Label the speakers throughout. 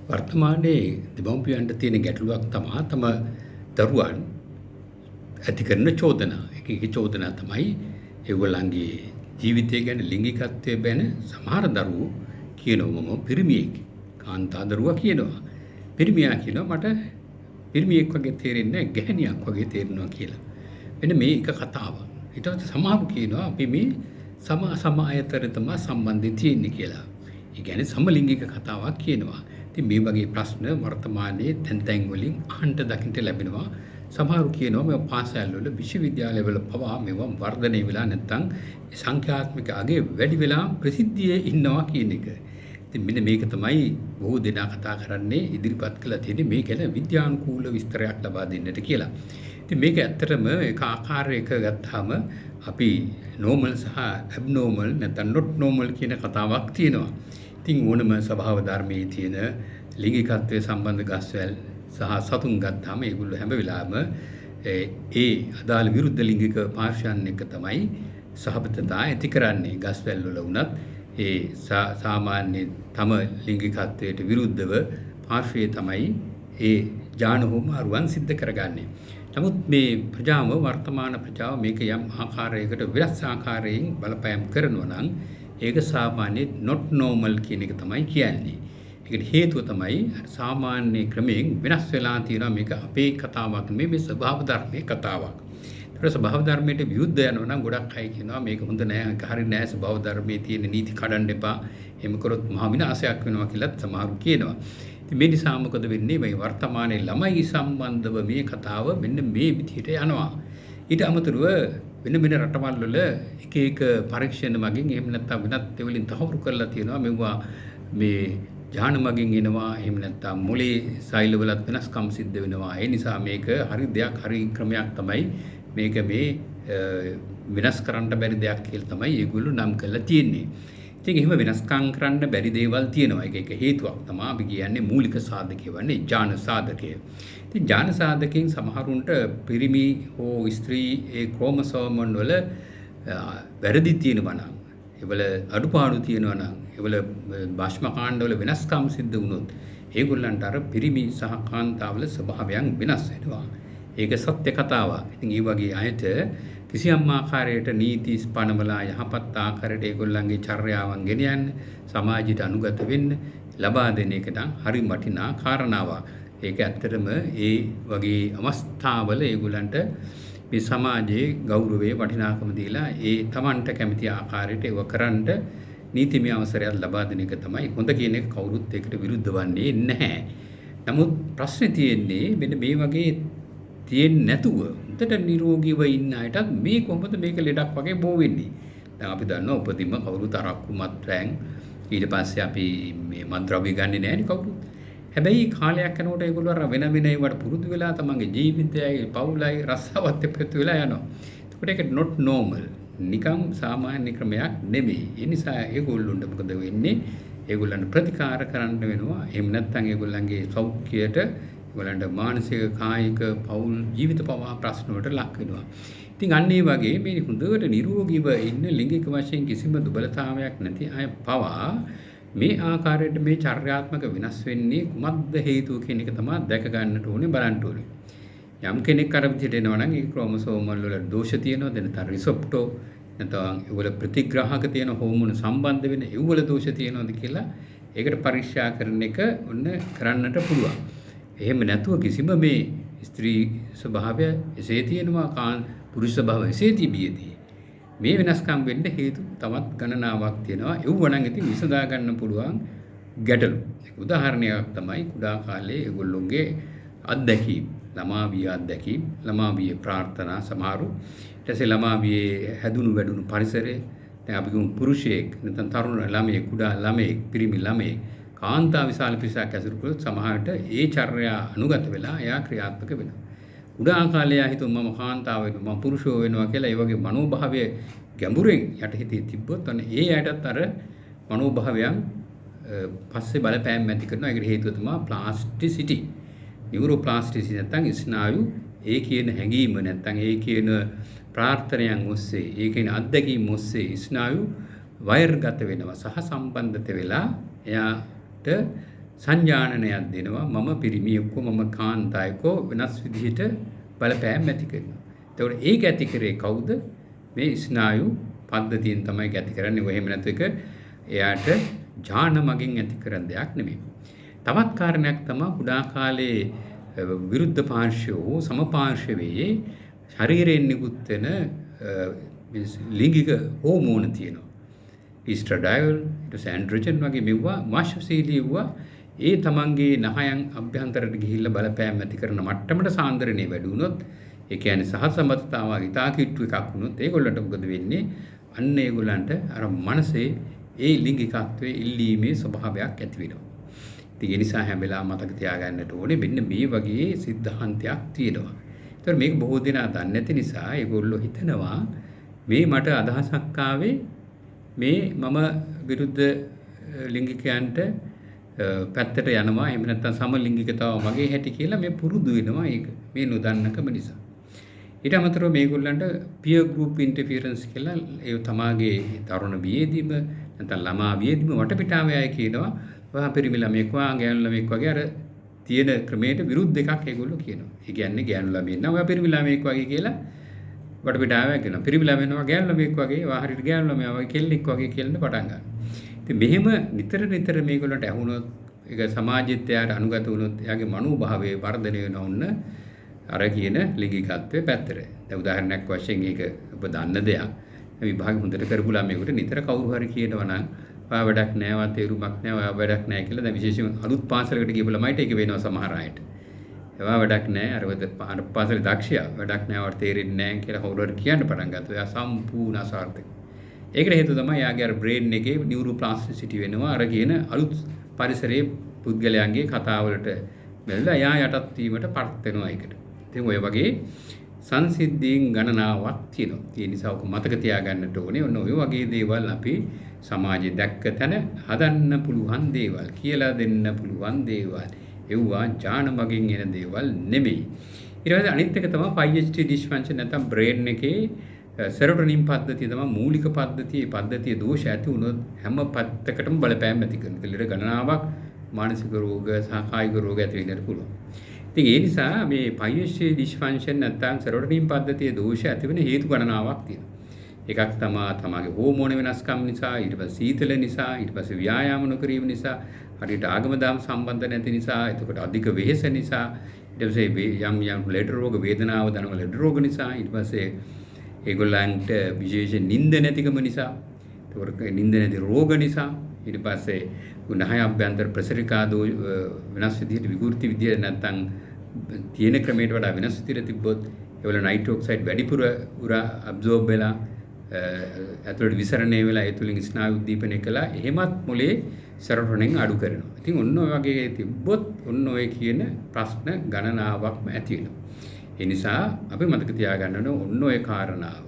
Speaker 1: වර්තමානයේ දෙමව්පියන්ට තියෙන ගැටලුවක් තමා තම දරුවන් ඇති කරන චෝදනා. එක එක චෝදනා තමයි ඒගොල්ලන්ගේ ජීවිතය ගැන, ලිංගිකත්වය ගැන සමහර දරුවෝ කියනවා මම පිරිමියෙක්. කාන්තා දරුවා කියනවා. පිරිමියා කියනවා මට පිරිමියෙක් වගේ තේරෙන්නේ නැහැ, ගැහණියක් වගේ තේරෙනවා කියලා. මෙන්න මේ එක කතාවක්. ඊට පස්සේ සමහරු කියනවා අපි මේ සම සම අතර තමයි සම්බන්ධය තියෙන්නේ කියලා. ඒ කියන්නේ සමලිංගික කතාවක් කියනවා. ඉතින් මේ වගේ ප්‍රශ්න වර්තමානයේ තැන් තැන් වලින් අහන්න දකින්න ලැබෙනවා. සමහරු කියනවා මේ පාසල් වල, විශ්වවිද්‍යාල වල පවා මේවා වර්ධනය වෙලා නැත්තම් සංඛ්‍යාත්මක අගය වැඩි වෙලා ප්‍රසිද්ධියේ ඉන්නවා කියන එක. ඉතින් මෙන්න මේක තමයි බොහෝ දෙනා කතා කරන්නේ, ඉදිරිපත් කළා තියෙන්නේ මේ ගැන විද්‍යානුකූල විස්තරයක් ලබා දෙන්නට කියලා. ඉතින් මේක ඇත්තටම එක ආකාරයක ගත්තාම අපි නෝමල් සහ ඇබ්නෝමල් නැත්නම් නොට් නෝමල් කියන කතාවක් තියෙනවා. ඉතින් ඕනම ස්වභාව ධර්මයේ තියෙන ලිංගිකත්වයේ සම්බන්ධ ගස්වැල් සහ සතුන් ගත්තාම ඒගොල්ලෝ හැම වෙලාවෙම ඒ අදාළ විරුද්ධ ලිංගික පාර්ශ්වයන් එක්ක තමයි සහබතතා ඇති කරන්නේ. ගස්වැල් වල වුණත් ඒ සාමාන්‍ය තම ලිංගිකත්වයට විරුද්ධව පාර්ශ්වයේ තමයි ඒ ජාන හෝමාරුවන් සිද්ධ කරගන්නේ. නමුත් මේ ප්‍රජාව, වර්තමාන ප්‍රජාව මේක යම් ආකාරයකට වෙනස් ආකාරයෙන් බලපෑම් කරනවා නම් ඒක සාමාන්‍ය not normal කියන එක තමයි කියන්නේ. ඒකට හේතුව තමයි සාමාන්‍ය ක්‍රමයෙන් වෙනස් වෙලා තියෙනවා. මේක අපේ කතාවක් නෙමෙයි, මේ ස්වභාව ධර්මයේ කතාවක්. ඒතර ස්වභාව ධර්මයට විරුද්ධ යනවා නම් ගොඩක් අය කියනවා මේක හොඳ නෑ, ඒක හරි නෑ, ස්වභාව ධර්මයේ තියෙන නීති කඩන්න එපා, එහෙම කරොත් මහා විනාශයක් වෙනවා කියලාත් සමහරු කියනවා. ඉතින් මේ නිසා මොකද වෙන්නේ, මේ වර්තමානයේ ළමයි සම්බන්ධව මේ කතාව මෙන්න මේ විදිහට යනවා. ඊට අමතරව වෙන වෙන රටවල් වල එක එක පරීක්ෂණ මගින් එහෙම නැත්නම් වෙනත් ඒවලින් තහවුරු කරලා තියෙනවා මෙවුවා මේ ජාන මගින් එනවා, එහෙම නැත්නම් මොලේ සෛල වලත් වෙනස්කම් සිද්ධ වෙනවා. ඒ නිසා මේක හරි දෙයක්, හරි ක්‍රමයක් තමයි මේක, මේ වෙනස් කරන්න බැරි දෙයක් කියලා තමයි ඒගොල්ලෝ නම් කරලා තියෙන්නේ. ඉතින් එහෙම වෙනස්කම් කරන්න බැරි දේවල් තියෙනවා. ඒක එක හේතුවක් තමයි අපි කියන්නේ මූලික සාධකය වන්නේ ජාන සාධකය. ඉතින් ජාන සාධකයෙන් සමහරුන්ට පිරිමි හෝ ස්ත්‍රී ඒ ක්‍රෝමසෝමන් වල වැරදි තියෙනවා නම්, ඒවල අඩුපාඩු තියෙනවා නම්, ඒවල භස්ම කාණ්ඩ වල වෙනස්කම් සිද්ධ වුණොත් ඒගොල්ලන්ට අර පිරිමි සහ කාන්තාවල ස්වභාවයන් වෙනස් වෙනවා. ඒක සත්‍ය කතාවක්. ඉතින් ඒ වගේ අයට කිසියම් ආකාරයකට නීති පනවලා යහපත් ආකාරයට ඒගොල්ලන්ගේ චර්යාවන් ගෙන යන්න, සමාජයට අනුගත වෙන්න ලබා දෙන එක නම් හරි වටිනා කාරණාවක්. ඒක ඇත්තටම ඒ වගේ අවස්ථාවල ඒගොල්ලන්ට මේ සමාජයේ ගෞරවයේ වටිනාකම දීලා ඒ තමන්ට කැමති ආකාරයට ඒව කරන්න නීතිමය අවසරයක් ලබා දෙන එක තමයි හොඳ කියන එක. කවුරුත් ඒකට විරුද්ධ වන්නේ නැහැ. නමුත් ප්‍රශ්නේ තියෙන්නේ මෙන්න මේ වගේ තියෙන්නේ නැතුව හොඳට නිරෝගීව ඉන්න අයටත් මේ කොහොමද මේක ලෙඩක් වගේ බෝ වෙන්නේ? දැන් අපි දන්නවා උපතින්ම කවුරුත් අරක්කු, මත්පැන්, ඊට පස්සේ අපි මේ මත්ද්‍රව්‍ය ගන්නෙ නෑනේ කවුරුත්. හැබැයි කාලයක් යනකොට ඒගොල්ලෝ අර වෙන වෙන ඒවාට පුරුදු වෙලා තමන්ගේ ජීවිතයයි පවුලයි රස්සාවත් එක්ක වෙලා යනවා. එතකොට ඒක not normal. නිකම් සාමාන්‍ය ක්‍රමයක් නෙමෙයි. ඒ නිසා ඒගොල්ලොන්ට මොකද වෙන්නේ? ඒගොල්ලන්ට ප්‍රතිකාර කරන්න වෙනවා. එහෙම නැත්නම් ඒගොල්ලන්ගේ සෞඛ්‍යයට, ඒගොල්ලන්ට මානසික, කායික, පවුල් ජීවිත පවා ප්‍රශ්න වලට ලක් වෙනවා. ඉතින් අන්න ඒ වගේ මේ හොඳට නිරෝගීව ඉන්න ලිංගික වශයෙන් කිසිම දුබලතාවයක් නැති අය පවා මේ ආකාරයට මේ චර්යාත්මක වෙනස් වෙන්නේ කුමක්ද හේතුව කියන එක තමයි දැක ගන්නට ඕනේ, බලන්න ඕනේ. යම් කෙනෙක් අර විදිහට එනවා නම් ඒ ක්‍රෝමසෝම් වල දෝෂ තියෙනවා, නැත්නම් රිසෙප්ටෝ නැත්නම් ඒවල ප්‍රතිග්‍රාහක තියෙන හෝමෝන සම්බන්ධ වෙන ඒවල දෝෂ තියෙනවද කියලා ඒකට පරීක්ෂා කරන එක ඔන්න කරන්නට පුළුවන්. එහෙම නැතුව කිසිම මේ ස්ත්‍රී ස්වභාවය එසේ තියෙනවා, පුරුෂ ස්වභාවය එසේ තිබියදී මේ වෙනස්කම් වෙන්න හේතු තවත් ගණනාවක් තියෙනවා. ඒව නම් ඉතින් විසඳා ගන්න පුළුවන් ගැටලු. ඒක උදාහරණයක් තමයි කුඩා කාලේ ඒගොල්ලොන්ගේ අත්දැකීම්, ළමා විය අත්දැකීම්, ළමා වියේ ප්‍රාර්ථනා සමහරු, ඊට පස්සේ ළමා වියේ හැදුණු වැඩුණු පරිසරය. දැන් අපි කියමු පුරුෂයෙක් නැත්නම් තරුණ ළමයෙක්, කුඩා ළමයෙක්, පිරිමි ළමයෙක් කාන්තා විශාල පිරිසක් ඇසුරු කළොත් සමහරට ඒ චර්යා අනුගත වෙලා එයා ක්‍රියාත්මක වෙනවා. කුඩා කාලේ එයා හිතුව මම කාන්තාව වෙනවා, මම පුරුෂයෝ වෙනවා කියලා ඒ වගේ මනෝභාවය ගැඹුරෙන් යටහිතේ තිබ්බොත් අන්න ඒ අයටත් අර මනෝභාවයන් පස්සේ බලපෑම් ඇති කරනවා. ඒකට හේතුව තමයි ප්ලාස්ටිසිටි. නියුරෝප්ලාස්ටිසිටි නැත්නම් ස්නායු ඒ කියන හැඟීම නැත්නම් ඒ කියන ප්‍රාර්ථනයන් ඔස්සේ, ඒ කියන අත්දැකීම් ඔස්සේ ස්නායු වයර්ගත වෙනවා සහ සම්බන්ධත වෙලා එයාට සංජානනයක් දෙනවා. මම පිරිමියෙක්කෝ මම කාන්තායෙක්කෝ වෙනස් විදිහට බලපෑම් ඇති කරනවා. එතකොට ඒක ඇති කරේ කවුද? මේ ස්නායු පද්ධතියෙන් තමයි ඒක ඇති කරන්නේ. ඔය එහෙම නැතු එක එයාට ඥාන මගින් ඇති කරන දෙයක් නෙමෙයි. තවත් කාරණයක් තමයි කුඩා කාලේ විරුද්ධ පාර්ශ්වය හෝ සම පාර්ශ්වයේ ශරීරයෙන් නිකුත් වෙන ලිංගික හෝමෝන තියෙනවා. ඊස්ට්‍රඩයෝල්, ඊට පස්සේ ඇන්ඩ්‍රොජන් වගේ මෙව්වා මාංශශීලී වුණා. ඒ තමන්ගේ නහයන් අභ්‍යන්තරයට ගිහිල්ලා බලපෑම් ඇති කරන මට්ටමට සාන්ද්‍රණය වැඩි වුණොත්, ඒ කියන්නේ සහසම්බන්ධතාව ඉතා කිට්ටු එකක් වුණොත් ඒගොල්ලන්ට මොකද වෙන්නේ? අන්න ඒගොල්ලන්ට අර මනසේ ඒ ලිංගිකත්වයේ ඉල්ලීමේ ස්වභාවයක් ඇති වෙනවා. ඉතින් ඒ නිසා හැම වෙලාවම මතක තියාගන්නට ඕනේ මෙන්න මේ වගේ සිද්ධාන්තයක් තියෙනවා. ඒතර මේක බොහෝ දෙනා දන්නේ නැති නිසා ඒගොල්ලෝ හිතනවා මේ මට අදහසක් ආවේ මේ මම විරුද්ධ ලිංගිකයන්ට පැත්තට යනවා, එහෙම නැත්නම් සමලිංගිකතාව මගේ හැටි කියලා මේ පුරුදු වෙනවා ඒක මේ නොදන්නකම නිසා. ඊට අමතරව මේගොල්ලන්ට පියර් ගෲප් ඉන්ටර්ෆියරන්ස් කියලා ඒ තමාගේ තරුණ වියේදීම නැත්නම් ළමා වියේදීම වටපිටාවේ අය කියනවා ඔයා පිරිමි ළමයෙක් වා ගෑනු ළමයෙක් වගේ අර තියෙන ක්‍රමයට විරුද්ධ එකක් ඒගොල්ලෝ කියනවා. ඒ කියන්නේ ගෑනු ළමයෙක් නම් ඔයා පිරිමි ළමයෙක් වගේ කියලා වටපිටාවේ අය කියනවා. පිරිමි ළමයෙක් නම් ගෑනු ළමයෙක් වගේ, ඔයා හරියට ගෑනු ළමයා වගේ කෙල්ලෙක් වගේ කියලා පටන් ගන්නවා. ඉතින් මෙහෙම නිතර නිතර මේගොල්ලන්ට ඇහුනොත්, ඒක සමාජෙත් එයාට අනුගත වුණොත් එයාගේ මනෝභාවය වර්ධනය වෙනවා ඔන්න අර කියන ලිංගිකත්වයේ පැත්තට. දැන් උදාහරණයක් වශයෙන් ඒක ඔබ දන්න දෙයක්. විභාග හොඳට කරපු ළමයෙකුට නිතර කවුරු හරි කියනවා නම් ඔයා වැඩක් නෑ, ඔයා තේරුමක් නෑ, ඔයා වැඩක් නෑ කියලා. දැන් විශේෂයෙන්ම අලුත් පාසලකට ගියපු ළමයිට ඒක වෙනවා සමහර අයට. ඔයා වැඩක් නෑ, අර අර පාසලේ දක්ෂයා වැඩක් නෑ, ඔයාට තේරෙන්නේ නෑ කියලා කවුරු හරි කියන්න පටන් ගත්තොත් එයා සම්පූර්ණ අසාර්ථකයි. ඒකට හේතුව තමයි එයාගේ අර බ්‍රේන් එකේ නියුරෝප්ලාස්ටිසිටි වෙනවා. අර කියන අලුත් පරිසරයේ පුද්ගලයන්ගේ කතාවලට බැලලා එයා යටත් වීමට පත් වෙනවා ඒකට. ඉතින් ඔය වගේ සංසිද්ධීන් ගණනාවක් තියෙනවා. ඒ නිසා ඔක මතක තියාගන්නට ඕනේ. ඔන්න ඔය වගේ දේවල් අපි සමාජයේ දැක්ක තැන හදන්න පුළුවන් දේවල්, කියලා දෙන්න පුළුවන් දේවල්. එව්වා ඥාන මගින් එන දේවල් නෙමෙයි. ඊට පස්සේ අනිත් එක තමයි 5HT dysfunction නැත්නම් බ්‍රේන් එකේ සෙරොටොනින් පද්ධතිය තමයි මූලික පද්ධතිය. ඒ පද්ධතිය දෝෂ ඇති වුණොත් හැම පැත්තකටම බලපෑම් ඇති කරනවා. ලෙඩ ගණනාවක් මානසික රෝග සහ කායික රෝග ඇති වෙන්නට පුළුවන්. ඉතින් ඒ නිසා මේ 5HT dysfunction නැත්නම් සෙරොටොනින් පද්ධතියේ දෝෂ ඇති වෙන හේතු ගණනාවක් තියෙනවා. එකක් තමා තමාගේ හෝමෝන වෙනස්කම් නිසා, ඊට පස්සේ සීතල නිසා, ඊට පස්සේ ව්‍යායාම නොකිරීම නිසා, හරියට ආගම දහම සම්බන්ධ නැති නිසා, එතකොට අධික වෙහෙස නිසා, ඊට පස්සේ යම් යම් ලෙඩ රෝග වේදනාව දනවන ලෙඩ රෝග නිසා, ඊට පස්සේ ඒගොල්ලන්ට විශේෂ නිින්ද නැතිකම නිසා, එතකොට නිින්ද නැති රෝග නිසා, ඊට පස්සේ නහය අභ්‍යන්තර ප්‍රසරිකා දෝ වෙනස් විදිහට විකෘති විදිහට නැත්නම් තියෙන ක්‍රමයට වඩා වෙනස් විදිහට තිබ්බොත් ඒවල නයිට්‍රෝ ඔක්සයිඩ් වැඩිපුර උරා ඇබ්සෝබ් වෙලා ඇතුළට විසරණය වෙලා ඒ තුලින් ස්නායු උද්දීපනය කළා. එහෙමත් මොලේ සෙරොටොනින් අඩු කරනවා. ඉතින් ඔන්න ඔය වගේ තිබ්බොත් ඔන්න ඔය කියන ප්‍රශ්න ගණනාවක්ම ඇති වෙනවා. ඒ නිසා අපි මතක තියාගන්න ඕනේ ඔන්න ඔය කාරණාව.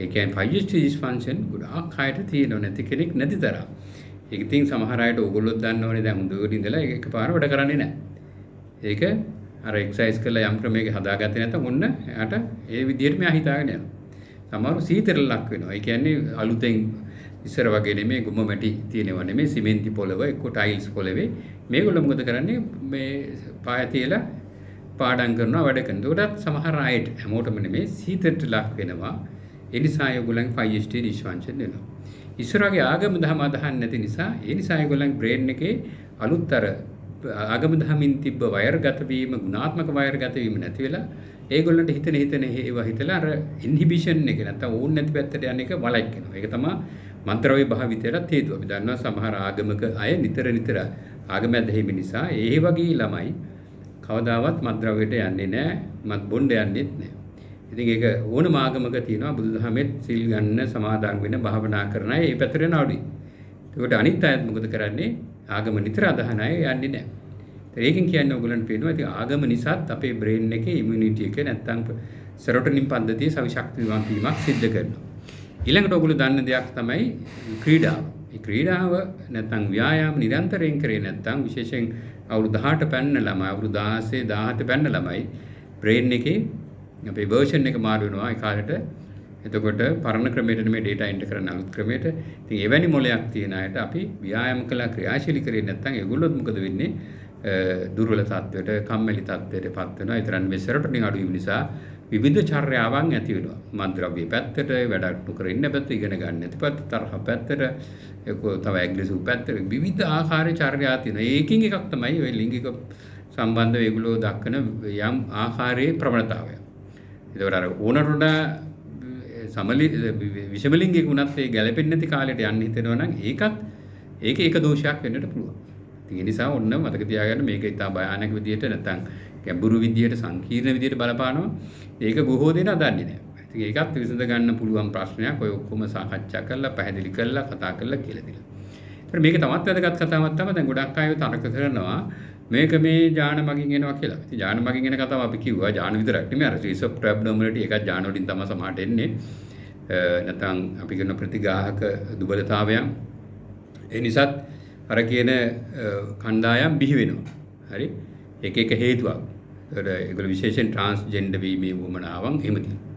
Speaker 1: ඒ කියන්නේ 5HT dysfunction ගොඩාක් අයට තියෙනව, නැති කෙනෙක් නැති තරම්. ඒක ඉතින් සමහර අයට ඕගොල්ලොත් දන්න ඕනේ දැන් හොඳට ඉඳලා ඒක එකපාර වැඩ කරන්නේ නැහැ. ඒක අර එක්සර්සයිස් කරලා යම් ක්‍රමයක හදාගත්තේ නැත්නම් ඔන්න එයාට ඒ විදිහට මෙයා හිතාගෙන යනවා. සමහරව සීතලට ලක් වෙනවා. ඒ කියන්නේ අලුතෙන් ඉස්සර වගේ නෙමෙයි ගොම මැටි තියෙනව නෙමෙයි, සිමෙන්ති පොළව එක්ක ටයිල්ස් පොළවේ. මේගොල්ලෝ මොකද කරන්නේ? මේ පාය තියලා පාඩම් කරනවා, වැඩ කරනවා. ඒකටත් සමහර අයට හැමෝටම නෙමෙයි සීතලට ලක් වෙනවා. ඒ නිසා ඒගොල්ලන්ගේ 5HT dysfunction වෙනවා. ඉස්සර වගේ ආගම දහම අදහන් නැති නිසා ඒ නිසා ඒගොල්ලන්ගේ බ්‍රේන් එකේ අලුත් අර ආගම දහමින් තිබ්බ වයර්ගත වීම, ගුණාත්මක වයර්ගත වීම නැති වෙලා ඒගොල්ලන්ට හිතන හිතන ඒවා හිතලා අර ඉන්හිබිෂන් එක නැත්තම් ඕන් නැති පැත්තට යන එක වළක්වනවා. ඒක තමයි මන්ත්‍රව්‍ය භාවිතයටත් හේතුව. අපි දන්නවා සමහර ආගමක අය නිතර නිතර ආගම ඇදහිීම නිසා ඒ වගේ ළමයි කවදාවත් මත්ද්‍රව්‍යයට යන්නේ නැහැ, මත් බොණ්ඩ යන්නෙත් නැහැ. ඉතින් ඒක ඕනම ආගමක තියෙනවා. බුදුදහමෙත් සිල් ගන්න, සමාදන් වෙන, භාවනා කරන අය ඒ පැත්තට යන අඩුයි. ඒකට අනිත් අයත් මොකද කරන්නේ? ආගම නිතර අදහන අය යන්නේ නැහැ. ඒකෙන් කියන්නේ ඔයගොල්ලන්ට පේනවා ඉතින් ආගම නිසාත් අපේ බ්‍රේන් එකේ ඉමියුනිටි එක නැත්තම් සෙරොටොනින් පද්ධතිය සවිශක්තිමත් වීමක් සිද්ධ කරනවා. ඊළඟට ඔයගොල්ලෝ දන්න දෙයක් තමයි ක්‍රීඩාව. මේ ක්‍රීඩාව නැත්තම් ව්‍යායාම නිරන්තරයෙන් කරේ නැත්තම් විශේෂයෙන් අවුරුදු 18 පැන්න ළමයි, අවුරුදු 16 17 පැන්න ළමයි බ්‍රේන් එකේ අපේ වර්ෂන් එක මාරු වෙනවා. ඒ කාලෙට එතකොට පරණ ක්‍රමයට නෙමෙයි ඩේටා එන්ටර් කරන්න අලුත් ක්‍රමයට. ඉතින් එවැනි මොලයක් තියෙන අයට අපි ව්‍යායාම කළා ක්‍රියාශීලී කරේ නැත්නම් ඒගොල්ලොත් මොකද වෙන්නේ? දුර්වල තත්ත්වයට, කම්මැලි තත්ත්වයට පත් වෙනවා. ඒ තරම් මේ සෙරොටොනින් අඩු වීම නිසා විවිධ චර්යාවන් ඇති වෙනවා. මත්ද්‍රව්‍ය පැත්තට, වැඩක් නොකර ඉන්න පැත්ත, ඉගෙන ගන්න නැති පැත්ත, තරහ පැත්තට, එක්කෝ තව ඇග්‍රෙසිව් පැත්තට විවිධ ආකාරයේ චර්යා තියෙනවා. ඒකින් එකක් තමයි ඔය ලිංගික සම්බන්ධව ඒගොල්ලෝ දක්වන යම් ආකාරයේ ප්‍රවණතාවය. ඒතකොට අර ඕනට වඩා විෂම ලිංගික වුණත් ඒ ගැළපෙන්නේ නැති කාලයට යන්න හිතෙනවා නම් ඒකත් ඒක එක දෝෂයක් වෙන්නට පුළුවන්. ඉතින් ඒ නිසා ඔන්න මතක තියාගන්න මේක ඉතා භයානක විදියට නැත්නම් ගැඹුරු විදියට සංකීර්ණ විදියට බලපානවා. ඒක බොහෝ දෙනා දන්නේ නැහැ. ඉතින් ඒකත් විසඳ ගන්න පුළුවන් ප්‍රශ්නයක්. ඔය ඔක්කොම සාකච්ඡා කරලා පැහැදිලි කරලා කතා කරලා කියලා දීලා. ඒතර මේක තවත් වැදගත් කතාවක් තමයි දැන් ගොඩක් අය තර්ක කරනවා මේක මේ ජාන මගින් එනවා කියලා. ඉතින් ජාන මගින් එන කතාව අපි කිව්වා. ජාන විතරක් නෙමෙයි අර රිසෙප්ටර් ඇබ්නෝමැලිටි එකක් ජාන වලින් තමයි සමහරට එන්නේ. නැත්නම් අපි කියන ප්‍රතිග්‍රාහක දුබලතාවයන්. ඒ නිසාත් අර කියන කණ්ඩායම් බිහි වෙනවා. හරි? එක එක හේතුවක්. ඒතකොට ඒගොල්ලෝ විශේෂයෙන් ට්‍රාන්ස්ජෙන්ඩර් වීමේ වුවමනාවන් එහෙම තියෙනවා.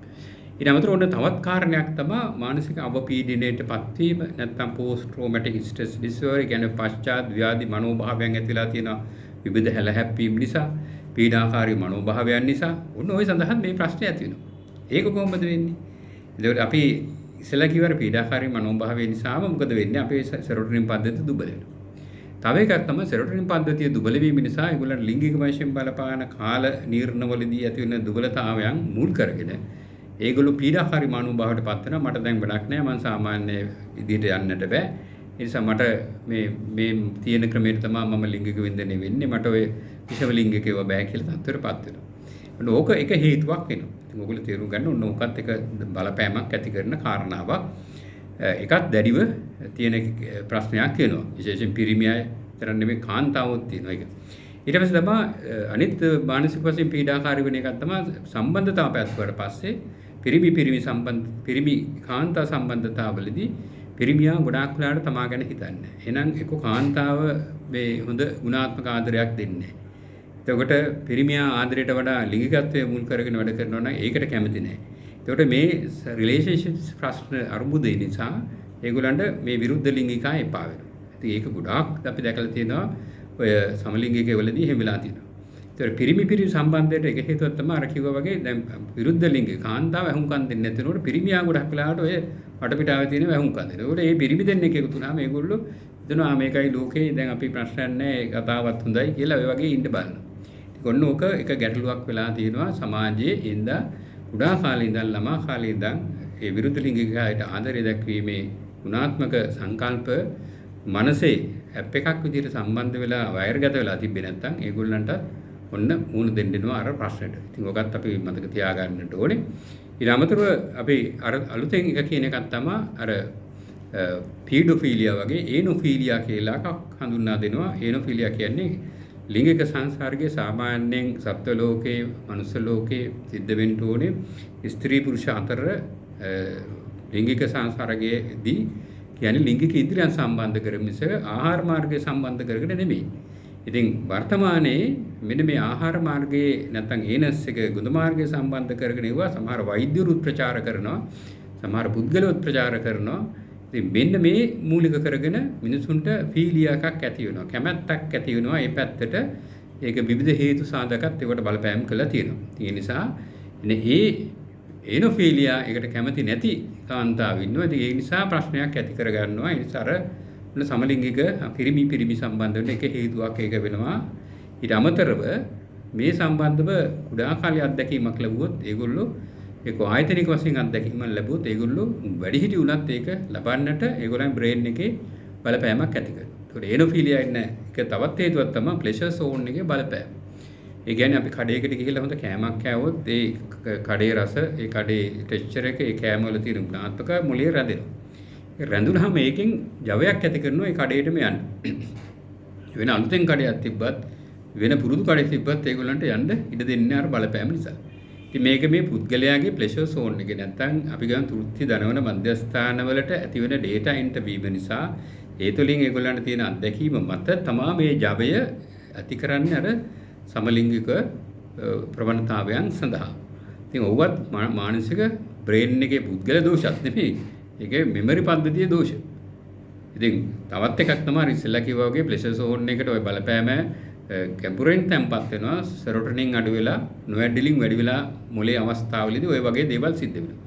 Speaker 1: ඊට අමතරව ඔන්න තවත් කාරණයක් තමයි මානසික අවපීඩනයට පත්වීම නැත්නම් පෝස්ට් ට්‍රෝමැටික් ස්ට්‍රෙස් ඩිසෝඩර් කියන්නේ පශ්චාත් ව්‍යාධි මනෝභාවයන් ඇතිලා තියෙනවා විවිධ හැලහැප්පීම් නිසා පීඩාකාරී මනෝභාවයන් නිසා ඔන්න ඔය සඳහන් මේ ප්‍රශ්නේ ඇති වෙනවා. ඒක කොහොමද වෙන්නේ? එතකොට අපි ඉස්සෙල්ලා කිව්වර පීඩාකාරී මනෝභාවය නිසාම මොකද වෙන්නේ? අපේ සෙරොටොනින් පද්ධතිය දුබල වෙනවා. තව එකක් තමයි සෙරොටොනින් පද්ධතිය දුබල වීම නිසා ඒගොල්ලන් ලිංගික වශයෙන් බලපාන කාල නිర్ణවලදී ඇති වෙන දුබලතාවයන් මුල් කරගෙන ඒගොල්ලෝ පීඩාකාරී මනෝභාවයට පත් වෙනවා. මට දැන් වැඩක් නෑ, මං සාමාන්‍ය විදිහට යන්නට බෑ. ඒ නිසා මට මේ මේ තියෙන ක්‍රමයට තමයි මම ලිංගික වින්දනය වෙන්නේ. මට ඔය විෂම ලිංගික ඒවා බෑ කියලා තත්ත්වයට පත් වෙනවා. ඔන්න ඕක එක හේතුවක් වෙනවා. ඉතින් ඔයගොල්ලෝ තේරුම් ගන්න ඔන්න ඕකත් එක බලපෑමක් ඇති කරන කාරණාවක්. එකක් දැඩිව තියෙන ප්‍රශ්නයක් වෙනවා. විශේෂයෙන් පිරිමි අය විතර නෙමෙයි කාන්තාවොත් තියෙනවා ඒක. ඊට පස්සේ තමයි අනිත් මානසික වශයෙන් පීඩාකාරී වෙන එකක් තමයි සම්බන්ධතාව පැවැත්වුවට පස්සේ පිරිමි පිරිමි සම්බන්ධ පිරිමි කාන්තා සම්බන්ධතාවලදී පිරිමියා ගොඩාක් වෙලාවට තමා ගැන හිතන්නේ. එහෙනම් එක්ක කාන්තාව මේ හොඳ ගුණාත්මක ආදරයක් දෙන්නේ නැහැ. එතකොට පිරිමියා ආදරයට වඩා ලිංගිකත්වය මුල් කරගෙන වැඩ කරනවා නම් ඒකට කැමති නැහැ. එතකොට මේ රිලේෂන්ෂිප්ස් ප්‍රශ්න අර්බුදේ නිසා ඒගොල්ලන්ට මේ විරුද්ධ ලිංගිකා එපා වෙනවා. ඉතින් ඒක ගොඩාක් අපි දැකලා තියෙනවා ඔය සමලිංගික වලදී එහෙම වෙලා තියෙනවා. ඒතර පිරිමි පිරිමි සම්බන්ධයට එක හේතුවක් තමයි අර කිව්වා වගේ දැන් විරුද්ධ ලිංගික කාන්තාව ඇහුම්කන් දෙන්නේ නැති වෙනකොට පිරිමියා ගොඩක් වෙලාවට ඔය වටපිටාවේ තියෙන ඇහුම්කන් දෙනවා. ඒකට ඒ පිරිමි දෙන්නෙක් එකතු වුණාම ඒගොල්ලෝ හිතනවා මේකයි ලෝකේ දැන් අපි ප්‍රශ්නයක් නැහැ ඒ කතාවත් හොඳයි කියලා ඔය වගේ ඉන්න බලනවා. ඉතින් ඔන්න ඕක එක ගැටලුවක් වෙලා තියෙනවා සමාජයේ. ඉඳලා කුඩා කාලේ ඉඳන් ළමා කාලේ ඉඳන් ඒ විරුද්ධ ලිංගික අයට ආදරය දැක්වීමේ ගුණාත්මක සංකල්ප මනසේ ඇප් එකක් විදිහට සම්බන්ධ වෙලා වයර්ගත වෙලා තිබ්බේ නැත්නම් ඒගොල්ලන්ට ඔන්න මූණ දෙන්න වෙනවා අර ප්‍රශ්නෙට. ඉතින් ඔකත් අපි මතක තියාගන්නට ඕනේ. ඊට අමතරව අපි අර අලුතෙන් එක කියන එකක් තමයි අර පීඩොෆීලියා වගේ ඒනොෆීලියා කියලා එකක් හඳුන්වා දෙනවා. ඒනොෆීලියා කියන්නේ ලිංගික සංසර්ගයේ සාමාන්‍යයෙන් සත්ව ලෝකේ, මනුස්ස ලෝකේ සිද්ධ වෙන්න ඕනේ ස්ත්‍රී පුරුෂ අතර ලිංගික සංසර්ගයේදී කියන්නේ ලිංගික ඉන්ද්‍රියන් සම්බන්ධ කරගෙන මිස ආහාර මාර්ගය සම්බන්ධ කරගෙන නෙමෙයි. ඉතින් වර්තමානයේ මෙන්න මේ ආහාර මාර්ගයේ නැත්නම් ඒනස් එක ගුණ මාර්ගය සම්බන්ධ කරගෙන ඒවා සමහර වෛද්‍යවරුත් ප්‍රචාර කරනවා, සමහර පුද්ගලයොත් ප්‍රචාර කරනවා. ඉතින් මෙන්න මේ මූලික කරගෙන මිනිසුන්ට ෆීලියා එකක් ඇති වෙනවා, කැමැත්තක් ඇති වෙනවා ඒ පැත්තට. ඒක විවිධ හේතු සාධකත් ඒකට බලපෑම් කරලා තියෙනවා. ඉතින් ඒ නිසා ඒ ඒනොෆීලියා ඒකට කැමති නැති කාන්තාව ඉන්නවා. ඉතින් ඒ නිසා ප්‍රශ්නයක් ඇති කරගන්නවා. ඒ නිසා අර සමලිංගික පිරිමි පිරිමි සම්බන්ධ වෙන එක හේතුවක් ඒක වෙනවා. ඊට අමතරව මේ සම්බන්ධව කුඩා කාලේ අත්දැකීමක් ලැබුවොත් ඒගොල්ලෝ ඒක ආයතනික වශයෙන් අත්දැකීමක් ලැබුවොත් ඒගොල්ලෝ වැඩිහිටි වුණත් ඒක ලබන්නට ඒගොල්ලන් බ්‍රේන් එකේ බලපෑමක් ඇති කරනවා. ඒතකොට ඒනොෆීලියා ඉන්න එක තවත් හේතුවක් තමයි ප්ලෙෂර් සෝන් එකේ බලපෑම. ඒ කියන්නේ අපි කඩේකට ගිහිල්ලා හොඳ කෑමක් කෑවොත් ඒ කඩේ රස, ඒ කඩේ ටෙක්ස්චර් එක, ඒ කෑම වල තියෙන ගුණාත්මක මොළයේ රැඳෙනවා. ඒ රැඳුනහම ඒකෙන් ජවයක් ඇති කරනවා ඒ කඩේටම යන්න. වෙන අලුතෙන් කඩයක් තිබ්බත් වෙන පුරුදු කඩයක් තිබ්බත් ඒගොල්ලන්ට යන්න ඉඩ දෙන්නේ අර බලපෑම නිසා. ඉතින් මේක මේ පුද්ගලයාගේ ප්ලෙෂර් සෝන් එකේ නැත්තම් අපි ගන්න තෘප්ති දනවන මධ්‍යස්ථානවලට ඇතිවන ඩේටා එන්ටර් වීම නිසා ඒ තුළින් ඒගොල්ලන්ට තියෙන අත්දැකීම මත තමා මේ ජවය ඇති කරන්නේ අර සමලිංගික ප්‍රවණතාවයන් සඳහා. ඉතින් ඔව්වත් මානසික බ්‍රේන් එකේ පුද්ගල දෝෂයක් නෙමෙයි. ඒක මෙමරි පද්ධතියේ දෝෂ. ඉතින් තවත් එකක් තමයි ඉස්සෙල්ලා කිව්වා වගේ ප්ලෙෂර් සෝන් එකට ඔය බලපෑම ගැඹුරෙන් තැම්පත් වෙනවා. සෙරොටොනින් අඩු වෙලා නොඇඩ්රිනලින් වැඩි වෙලා මොලේ අවස්ථාවලදී ඔය වගේ දේවල් සිද්ධ වෙනවා.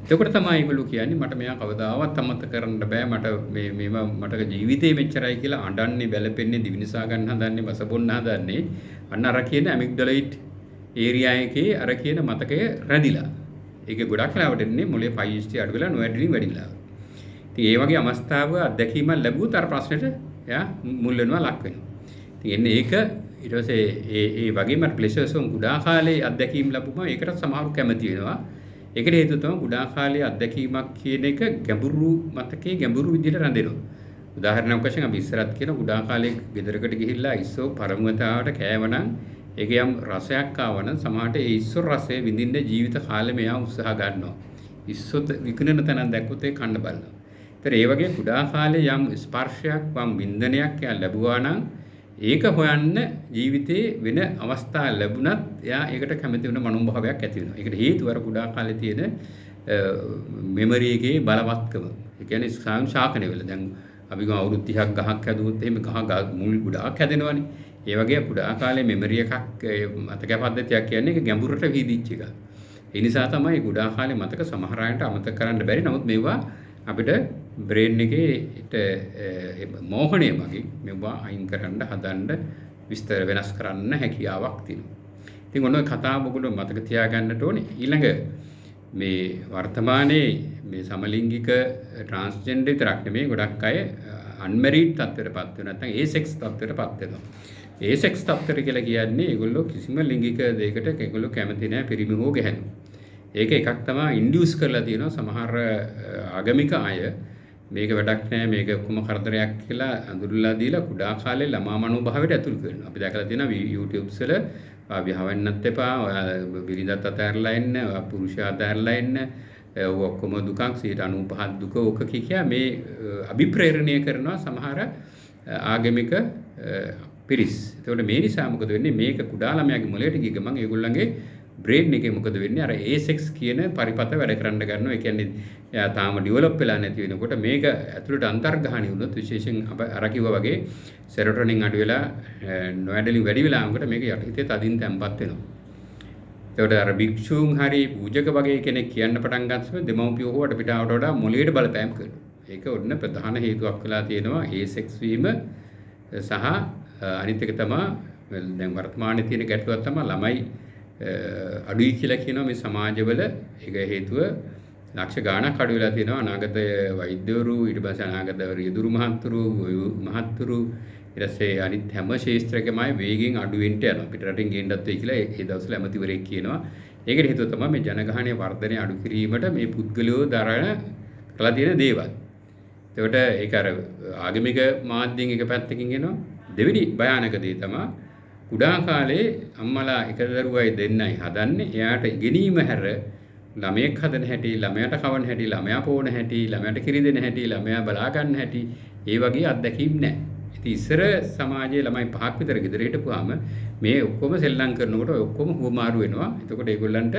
Speaker 1: එතකොට තමයි ඒගොල්ලෝ කියන්නේ මට මෙයා කවදාවත් අමතක කරන්න බෑ, මට මේ මේවා මට ජීවිතේ මෙච්චරයි කියලා අඬන්නේ, වැළපෙන්නේ, දිවිනිසා ගන්න හදන්නේ, වස බොන්න හදන්නේ. අන්න අර කියන ඇමිග්ඩලොයිඩ් ඒරියා එකේ අර කියන මතකය රැඳිලා. ඒක ගොඩක් වෙලාවට එන්නේ මොලේ 5HT අඩු වෙලා නොඇඩ්රිනලින් වැඩි වෙලා. ඉතින් ඒ වගේ අවස්ථාව අත්දැකීමක් ලැබුවොත් අර ප්‍රශ්නෙට එයා මුල් වෙනවා, ලක් වෙනවා. ඉතින් එන්නේ ඒක ඊට පස්සේ ඒ ඒ වගේම අර ප්ලෙෂර් සෝන් කුඩා කාලේ අත්දැකීම් ලැබුවම ඒකට සමහරු කැමති වෙනවා. ඒකට හේතුව තමයි කුඩා කාලේ අත්දැකීමක් කියන එක ගැඹුරු මතකයේ ගැඹුරු විදිහට රැඳෙනවා. උදාහරණයක් වශයෙන් අපි ඉස්සරත් කියන කුඩා කාලේ ගෙදරකට ගිහිල්ලා ඉස්සෝ පරමුවතාවට කෑවනම් ඒක යම් රසයක් ආවනම් සමහරට ඒ ඉස්සෝ රසය විඳින්න ජීවිත කාලෙම එයා උත්සාහ ගන්නවා. ඉස්සොත් විකුණන තැනක් දැක්කොත් ඒ කන්න බලනවා. ඒතර ඒ වගේ කුඩා කාලේ යම් ස්පර්ශයක් වම් වින්දනයක් එයා ලැබුවා නම් ඒක හොයන්න ජීවිතේ වෙන අවස්ථා ලැබුණත් එයා ඒකට කැමති වෙන මනෝභාවයක් ඇති වෙනවා. ඒකට හේතුව අර කුඩා කාලේ තියෙන මෙමරි එකේ බලවත්කම. ඒ කියන්නේ ස්නායු ශාකනය වෙලා. දැන් අපි ගමු අවුරුදු 30ක් ගහක් හැදුවොත් එහෙම ගහ මුල් ගොඩාක් හැදෙනවනේ. ඒ වගේ කුඩා කාලේ මෙමරි එකක් මතක පද්ධතියක් කියන්නේ ඒක ගැඹුරට විහිදිච්ච එකක්. ඒ නිසා තමයි කුඩා කාලේ මතක සමහර අයට අමතක කරන්න බැරි. නමුත් මේවා අපිට බ්‍රේන් එකේ මෝහණය මගින් මේවා අයින් කරන්න හදන්න විස්තර වෙනස් කරන්න හැකියාවක් තියෙනවා. ඉතින් ඔන්න ඔය කතාව ඔයගොල්ලෝ මතක තියාගන්නට ඕනේ. ඊළඟ මේ වර්තමානයේ මේ සමලිංගික ට්‍රාන්ස්ජෙන්ඩර් විතරක් නෙමෙයි ගොඩක් අය අන්මැරිඩ් තත්ත්වයටපත් වෙනවා. නැත්නම් ඒසෙක්ස් තත්ත්වයටපත් වෙනවා. ඒසෙක්ස් තත්ත්වයට කියලා කියන්නේ ඒගොල්ලෝ කිසිම ලිංගික දෙයකට ඒගොල්ලෝ කැමති නෑ පිරිමි හෝ ගැහැණු. ඒක එකක් තමයි ඉන්ඩියුස් කරලා තියෙනවා සමහර ආගමික අය මේක වැඩක් නෑ මේක ඔක්කොම කරදරයක් කියලා අඳුරලා දීලා කුඩා කාලේ ළමා මනෝභාවයට ඇතුල් කරනවා. අපි දැකලා තියෙනවා YouTubeස් වල විවාහ වෙන්නත් එපා, ඔයා බිරිඳත් අතහැරලා එන්න, ඔයා පුරුෂයා අතහැරලා එන්න, ඔය ඔක්කොම දුකක් 95% දුක ඕක කිය මේ අභිප්‍රේරණය කරනවා සමහර ආගමික පිරිස්. එතකොට මේ නිසා මොකද වෙන්නේ මේක කුඩා ළමයාගේ මොළයට ගිය ගමන් ඒගොල්ලන්ගේ බ්‍රේන් එකේ මොකද වෙන්නේ අර ඒසෙක්ස් කියන පරිපත වැඩ කරන්න ගන්නවා. ඒ කියන්නේ එයා තාම ඩෙවලොප් වෙලා නැති වෙනකොට මේක ඇතුළට අන්තර්ගහණය වුණොත් විශේෂයෙන් අප අර කිව්වා වගේ සෙරොටොනින් අඩු වෙලා නොඇඩ්රිනලින් වැඩි වෙලා ආවකට මේක යටිහිතේ තදින් තැම්පත් වෙනවා. එතකොට අර භික්ෂූන් හරි පූජක වගේ කෙනෙක් කියන්න පටන් ගත්තම දෙමව්පියෝ හෝ වටපිටාවට වඩා මොළයට බලපෑම් කරනවා. ඒක ඔන්න ප්‍රධාන හේතුවක් වෙලා තියෙනවා ඒසෙක්ස් වීම සහ අනිත් එක තමයි දැන් වර්තමානයේ තියෙන ගැටලුවක් තමයි ළමයි අඩුයි කියලා කියනවා මේ සමාජවල. ඒක හේතුව ලක්ෂ ගාණක් අඩු වෙලා තියෙනවා අනාගත වෛද්‍යවරු, ඊට පස්සේ අනාගත රියදුරු මහත්තුරු, මහත්තුරු, ඊට පස්සේ අනිත් හැම ක්ෂේත්‍රයකමයි වේගෙන් අඩු වෙන්න යනවා. පිට රටින් ගේන්නත් වෙයි කියලා ඒ දවස්වල ඇමතිවරයෙක් කියනවා. ඒකට හේතුව තමයි මේ ජනගහනය වර්ධනය අඩු කිරීමට මේ පුද්ගලයෝ දරන කරලා තියෙන දේවල්. එතකොට ඒක අර ආගමික මාධ්‍යයෙන් එක පැත්තකින් එනවා. දෙවෙනි භයානක දේ තමයි කුඩා කාලේ අම්මලා එක දරුවයි දෙන්නයි හදන්නේ. එයාට ඉගෙනීම හැර ළමයෙක් හදන හැටි, ළමයාට කවන හැටි, ළමයා පෝන හැටි, ළමයාට කිරි දෙන හැටි, ළමයා බලා ගන්න හැටි, ඒ වගේ අත්දැකීම් නැහැ. ඉතින් ඉස්සර සමාජයේ ළමයි පහක් විතර ගෙදර හිටපුවාම මේ ඔක්කොම සෙල්ලම් කරනකොට ඔය ඔක්කොම හුවමාරු වෙනවා. එතකොට ඒගොල්ලන්ට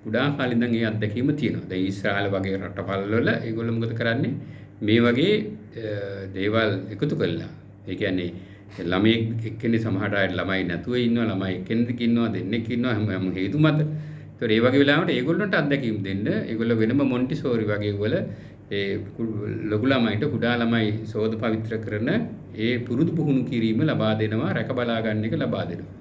Speaker 1: කුඩා කාලේ ඉඳන් ඒ අත්දැකීම තියෙනවා. දැන් ඊශ්‍රායල වගේ රටවල් වල ඒගොල්ලෝ මොකද කරන්නේ? මේ වගේ දේවල් එකතු කළා. ඒ කියන්නේ ළමයෙක් එක්කෙනෙක් සමහර අය ළමයි නැතුව ඉන්නවා, ළමයි එක්කෙනෙක් ඉන්නවා, දෙන්නෙක් ඉන්නවා, හැම හේතු මත. ඒතකොට ඒ වගේ වෙලාවට ඒගොල්ලන්ට අත්දැකීම් දෙන්න ඒගොල්ලෝ වෙනම මොන්ටිසෝරි වගේ වල ඒ ලොකු ළමයින්ට කුඩා ළමයි සෝද පවිත්‍ර කරන ඒ පුරුදු පුහුණු කිරීම ලබා දෙනවා, රැක බලා ගන්න එක ලබා දෙනවා.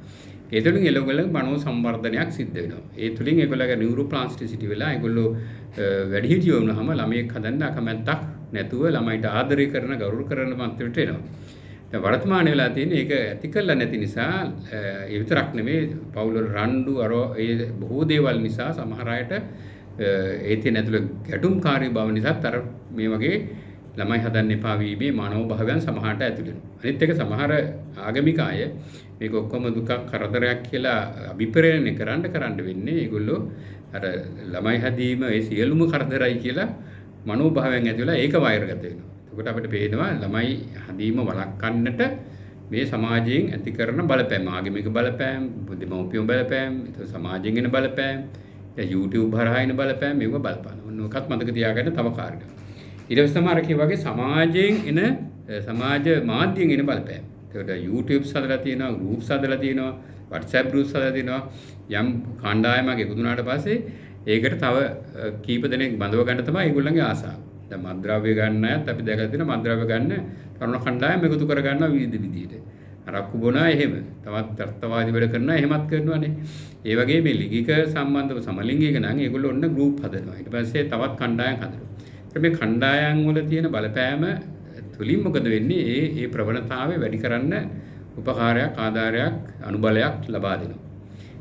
Speaker 1: ඒ තුළින් ඒගොල්ලෝගේ මනෝ සංවර්ධනයක් සිද්ධ වෙනවා. ඒ තුළින් ඒගොල්ලෝගේ නියුරෝප්ලාස්ටිසිටි වෙලා ඒගොල්ලෝ වැඩිහිටියෝ වුණාම ළමයෙක් හදන්න අකමැත්තක් නැතුව ළමයිට ආදරය කරන, ගරු කරන මට්ටමට එනවා. දැන් වර්තමානයේ වෙලා තියෙන්නේ ඒක ඇති කරලා නැති නිසා ඒ විතරක් නෙමෙයි පවුල් වල රණ්ඩු අර ඒ බොහෝ දේවල් නිසා සමහර අයට ඒ තියෙන ඇතුළ ගැටුම්කාරී බව නිසාත් අර මේ වගේ ළමයි හදන්න එපා වීමේ මනෝභාවයන් සමහරට ඇතුළ වෙනවා. අනිත් එක සමහර ආගමික අය මේක ඔක්කොම දුකක් කරදරයක් කියලා අභිප්‍රේරණය කරන්න කරන්න වෙන්නේ ඒගොල්ලෝ අර ළමයි හැදීම ඒ සියලුම කරදරයි කියලා මනෝභාවයන් ඇති වෙලා ඒක වෛරගත වෙනවා. එතකොට අපිට පේනවා ළමයි හැදීම වළක්වන්නට මේ සමාජයෙන් ඇති කරන බලපෑම, ආගමික බලපෑම්, දෙමව්පියෝ බලපෑම්, ඒතකොට සමාජයෙන් එන බලපෑම්, දැන් YouTube හරහා එන බලපෑම් මේව බලපානවා. ඔන්න ඔකත් මතක තියාගන්න තව කාරණයක්. ඊට පස්සේ තමයි අර කිව්වා වගේ සමාජයෙන් එන සමාජ මාධ්‍යයෙන් එන බලපෑම්. ඒකට YouTube හදලා තියෙනවා, ගෲප්ස් හදලා තියෙනවා, WhatsApp groups හදලා තියෙනවා. යම් කණ්ඩායමක් එකතු වුණාට පස්සේ ඒකට තව කීප දෙනෙක් බඳව ගන්න තමයි ඒගොල්ලන්ගේ ආසාව. දැන් මත්ද්‍රව්‍ය ගන්න අයත් අපි දැකලා තියෙනවා, මත්ද්‍රව්‍ය ගන්න තරුණ කණ්ඩායම් එකතු කර ගන්නවා විවිධ විදිහට. අරක්කු බොන අය එහෙම, තවත් අර්ථවාදී වැඩ කරන අය එහෙමත් කරනවානේ. ඒ වගේ මේ ලිංගික සම්බන්ධව සමලිංගික නම් ඒගොල්ලෝ ඔන්න ගෲප් හදනවා. ඊට පස්සේ තවත් කණ්ඩායම් හදනවා. ඒත් මේ කණ්ඩායම් වල තියෙන බලපෑම තුලින් මොකද වෙන්නේ? ඒ ඒ ප්‍රවණතාවය වැඩි කරන්න උපකාරයක්, ආධාරයක්, අනුබලයක් ලබා දෙනවා.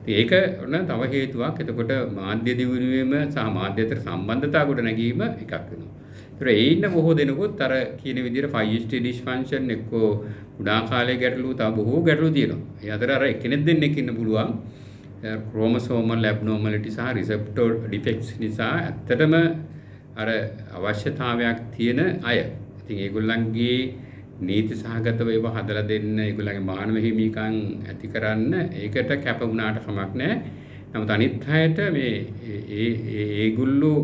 Speaker 1: ඉතින් ඒක ඔන්න තව හේතුවක්. එතකොට මාධ්‍ය දියුණුවීම සහ මාධ්‍ය අතර සම්බන්ධතා ගොඩ නැගීම එකක් වෙනවා. ඒතර ඒ ඉන්න බොහෝ දෙනෙකුත් අර කියන විදිහට 5HT dysfunction එක්කෝ කුඩා කාලයේ ගැටලු, තව බොහෝ ගැටලු තියෙනවා. ඒ අතර අර එක්කෙනෙක් දෙන්නෙක් ඉන්න පුළුවන් ක්‍රෝමසෝමල් ඇබ්නෝමැලිටි සහ රිසෙප්ටර් ඩිෆෙක්ට්ස් නිසා ඇත්තටම අර අවශ්‍යතාවයක් තියෙන අය. ඉතින් ඒගොල්ලන්ගේ නීති සහගතව ඒවා හදලා දෙන්න, ඒගොල්ලන්ගේ මානව හිමිකම් ඇති කරන්න ඒකට කැප වුණාට කමක් නැහැ. නමුත් අනිත් අයට මේ ඒ ඒ ඒගොල්ලෝ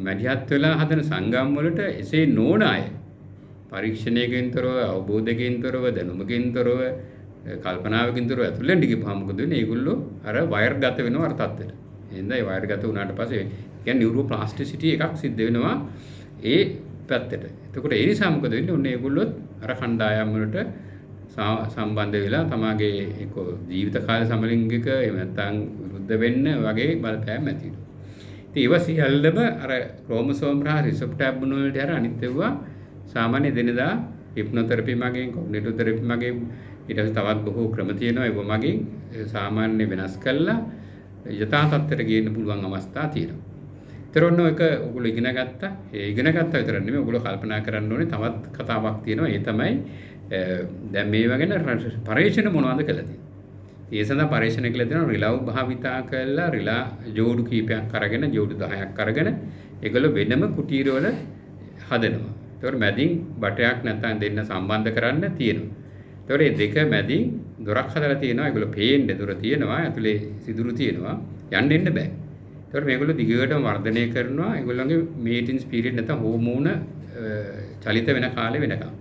Speaker 1: මැදිහත් වෙලා හදන සංගම් වලට එසේ නොවන අය පරීක්ෂණයකින් තොරව, අවබෝධයකින් තොරව, දැනුමකින් තොරව, කල්පනාවකින් තොරව ඇතුල් වෙන්න ගිහපුවාම මොකද වෙන්නේ? ඒගොල්ලෝ අර වයර් ගත වෙනවා අර තත්ත්වෙට. එහෙනම් ඒ වයර් ගත වුණාට පස්සේ කියන්නේ නියුරෝප්ලාස්ටිසිටි එකක් සිද්ධ වෙනවා ඒ පැත්තට. එතකොට ඒ නිසා මොකද වෙන්නේ? ඔන්න ඒගොල්ලොත් අර කණ්ඩායම් වලට සම්බන්ධ වෙලා තමාගේ එක්ක ජීවිත කාල සමලිංගික එහෙම නැත්නම් විරුද්ධ වෙන්න වගේ බලපෑම් ඇති වෙනවා. ඉතින් ඒවා සියල්ලම අර ක්‍රෝමසෝම් හා රිසෙප්ටර් ඇබ්නෝමැලිටි අර අනිත් ඒවා සාමාන්‍ය දිනදා හිප්නොතෙරපි මගින්, කොග්නිටිව් තෙරපි මගින්, ඊට පස්සේ තවත් බොහෝ ක්‍රම තියෙනවා ඒවා මගින් සාමාන්‍ය වෙනස් කරලා යථා තත්ත්වයට ගේන්න පුළුවන් අවස්ථා තියෙනවා. ඒතර ඔන්න ඔක ඔයගොල්ලෝ ඉගෙන ගත්තා. ඒ ඉගෙන ගත්තා විතර නෙමෙයි, ඔයගොල්ලෝ කල්පනා කරන්න ඕනේ තවත් කතාවක් තියෙනවා. ඒ තමයි දැන් මේවා ගැන පරීක්ෂණ මොනවද කළා තියෙන්නේ. ඒ සඳහා පරීක්ෂණ කළා තියෙනවා රිලව් භාවිතා කරලා රිලා ජෝඩු කීපයක් අරගෙන, ජෝඩු 10ක් අරගෙන ඒගොල්ලෝ වෙනම කුටීරවල හදනවා. ඒතකොට මැදින් බටයක් නැත්නම් දෙන්න සම්බන්ධ කරන්න තියෙනවා. ඒතකොට මේ දෙක මැදින් දොරක් හදලා තියෙනවා. ඒගොල්ලෝ පේන්න දොර තියෙනවා, ඇතුලේ සිදුරු තියෙනවා, යන්න එන්න බෑ. ඒතකොට මේගොල්ලෝ දිගටම වර්ධනය කරනවා ඒගොල්ලන්ගේ මේටින්ස් පීරියඩ් නැත්නම් හෝමෝන චලිත වෙන කාලේ වෙනකම්.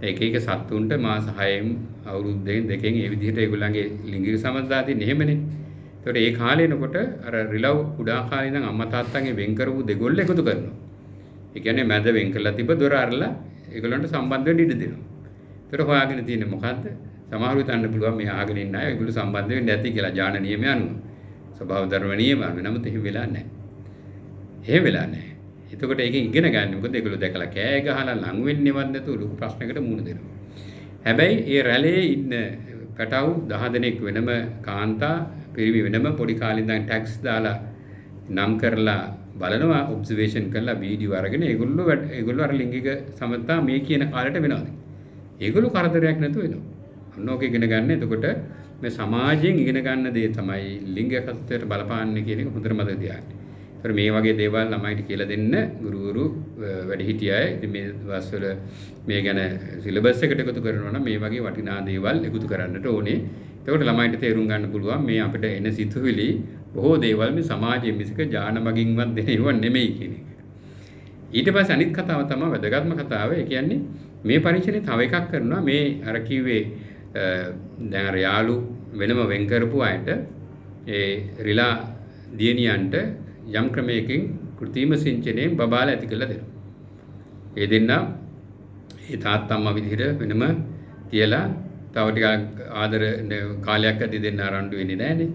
Speaker 1: එක එක සත්තුන්ට මාස 6න් අවුරුද්දෙන් දෙකෙන් ඒ විදිහට ඒගොල්ලන්ගේ ලිංගික සම්බන්ධතා තියෙන්නේ එහෙමනේ. ඒතකොට ඒ කාලේ එනකොට අර රිලව් කුඩා කාලේ ඉඳන් අම්මා තාත්තගෙන් වෙන් කරපු දෙගොල්ල එකතු කරනවා. ඒ කියන්නේ මැද වෙන් කරලා තිබ්බ දොර අරලා ඒගොල්ලන්ට සම්බන්ධ වෙන්න ඉඩ දෙනවා. ඒතකොට හොයාගෙන තියෙන්නේ මොකද්ද? සමහරව හිතන්න පුළුවන් මේ අහගෙන ඉන්න අය ඒගොල්ලෝ සම්බන්ධ වෙන්නේ නැති කියලා ඥාන නියමය අනුව. ස්වභාව ධර්ම නියම අනුව. නමුත් එහෙම වෙලා නැහැ. එහෙම වෙලා නැහැ. එතකොට ඒකෙන් ඉගෙන ගන්න මොකද ඒගොල්ලෝ දැකලා කෑ ගහලා ලං වෙන්නේවත් නැතුව ලොකු ප්‍රශ්නයකට මුහුණ දෙනවා. හැබැයි ඒ රැළේ ඉන්න පැටව් 10 දෙනෙක් වෙනම කාන්තා පිරිමි වෙනම පොඩි කාලේ ඉඳන් ටැක්ස් දාලා නම් කරලා බලනවා, ඔබ්සර්වේෂන් කරලා වීඩියෝ අරගෙන ඒගොල්ලෝ ඒගොල්ලෝ අර ලිංගික සමතා මේ කියන කාලයට වෙනවද? ඒගොල්ලෝ කරදරයක් නැතුව එනවා. අන්න ඕක ඉගෙන ගන්න. එතකොට මේ සමාජයෙන් ඉගෙන ගන්න දේ තමයි ලිංගිකත්වයට බලපාන්නේ කියන එක හොඳට මතක තියාගන්න. ඒතර මේ වගේ දේවල් ළමයිට කියලා දෙන්න ගුරුවරු වැඩිහිටිය අය ඉතින් මේ දවස්වල මේ ගැන සිලබස් එකට එකතු කරනවා නම් මේ වගේ වටිනා දේවල් එකතු කරන්නට ඕනේ. එතකොට ළමයින්ට තේරුම් ගන්න පුළුවන් මේ අපිට එන සිතුවිලි බොහෝ දේවල් මේ සමාජයේ මිසක ඥාන මගින්වත් දෙන ඒවා නෙමෙයි කියන එක. ඊට පස්සේ අනිත් කතාව තමයි වැදගත්ම කතාව. ඒ කියන්නේ මේ පරීක්ෂණේ තව එකක් කරනවා. මේ අර කිව්වේ දැන් අර යාළු වෙනම වෙන් කරපු අයට ඒ රිලා දියණියන්ට යම් ක්‍රමයකින් කෘත්‍රිම සිංචනයෙන් බබාලා ඇති කරලා දෙනවා. ඒ දෙන්නා ඒ තාත්තා අම්මා විදිහට වෙනම තියලා තව ටිකක් ආදර කාලයක් ඇති දෙන්න රණ්ඩු වෙන්නේ නැහනේ.